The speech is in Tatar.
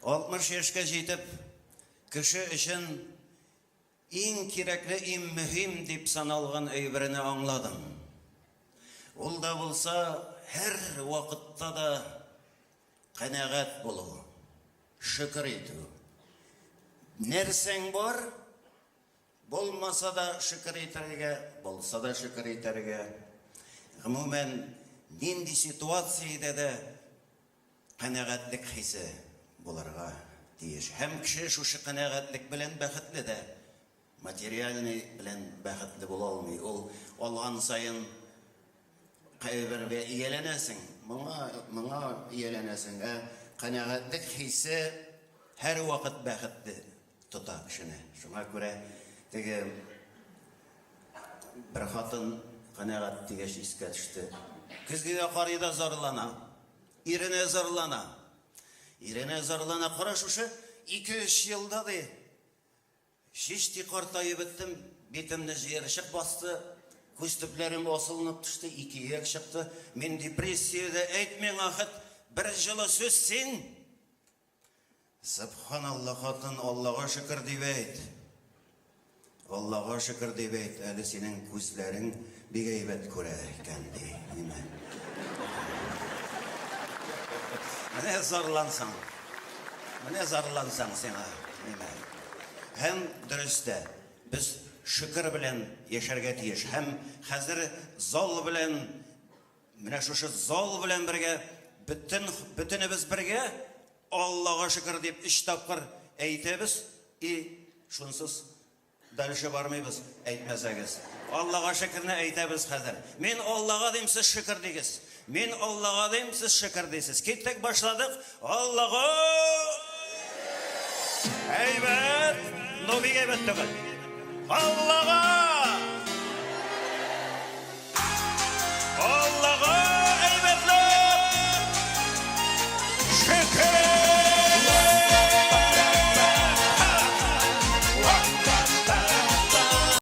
60 яшькә җитеп, кеше өчен иң кирәкле, иң мөһим дип саналган әйберне аңладым. Ул да булса, һәр вакытта да канәгать булу, шөкер итү. Нәрсәң бар, булмаса да шөкер итәргә, булса да шөкер итәргә. Гомумән, нинди ситуациядә дә канәгатьлек хисе булырга тиеш. Һәм кеше шушы канәгатьлек белән бәхетле дә. Материальный белән бәхетле була алмый. Ул алган саен кайбергә ияләнәсең, моңа, моңа ияләнәсең. Ә канәгатьлек хисе һәрвакыт бәхетле тота кешене. Шуңа күрә теге бер хатын канәгать дигәч искә төште. Көзгегә карый да зарлана. Иренә зарлана. Иренә зарлана. Кара шушы 2-3 елда ди. Чичти картаеп беттем, битемне җыерчык басты, күз төпләрем асылынып төште, ике ияк чыкты. Мин депрессиядә, әйт миңа хет бер җылы сүз син. Сөбханалла, хатын, Аллага шөкер дип әйт. Аллага шөкер дип әйт, әле синең күзләрең бик әйбәт күрә икән, ди. Ниме? Менә зарлансаң. Менә зарлансаң сиңа, ниме? Һәм дөрес тә, без шөкер белән яшәргә тиеш. Һәм хәзер зал белән Менә шушы зал белән бергә бөтен бөтенебез бергә Аллага шөкер дип өч тапкыр әйтәбез и шунсыз дальше бармыйбыз, әйтмәсәгез. Аллага шөкерне әйтәбез хәзер. Мин Аллага дим, сез шөкер дигез. Мин Аллага дим, сез шөкер дисез. Киттек, башладык. Аллага! Әйбәт! Ну, бик әйбәт түгел. Аллага!